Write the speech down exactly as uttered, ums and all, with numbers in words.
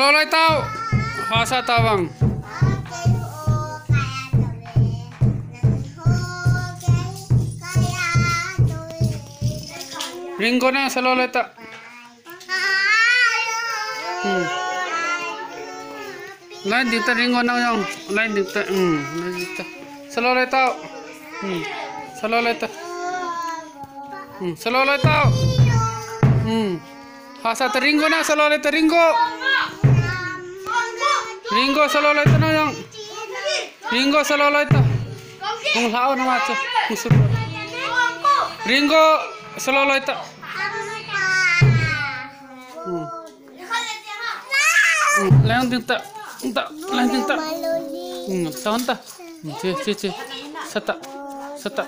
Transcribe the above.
Salou loi tao. Hasa tao vang. Ringo na, salou loi ta. Hmm. Line ding ta, Ringo nang jong. Line ding ta. Hmm. Line ding ta. Salou loi tao. Hmm. Salou loi ta. Hmm. Salou loi tao. Hmm. Hasa ta, Ringo na, salou loi ta, Ringo. Ringo, salou loi ta nang jong. Ringo, salou loi ta. Hung lhau na ma chu. Hung sut. Ringo, salou loi ta. Hmm. Hmm, line ding ta. Ta, line ding ta. Hmm, sound ta. Hmm, che, che, che. Sata. Sata.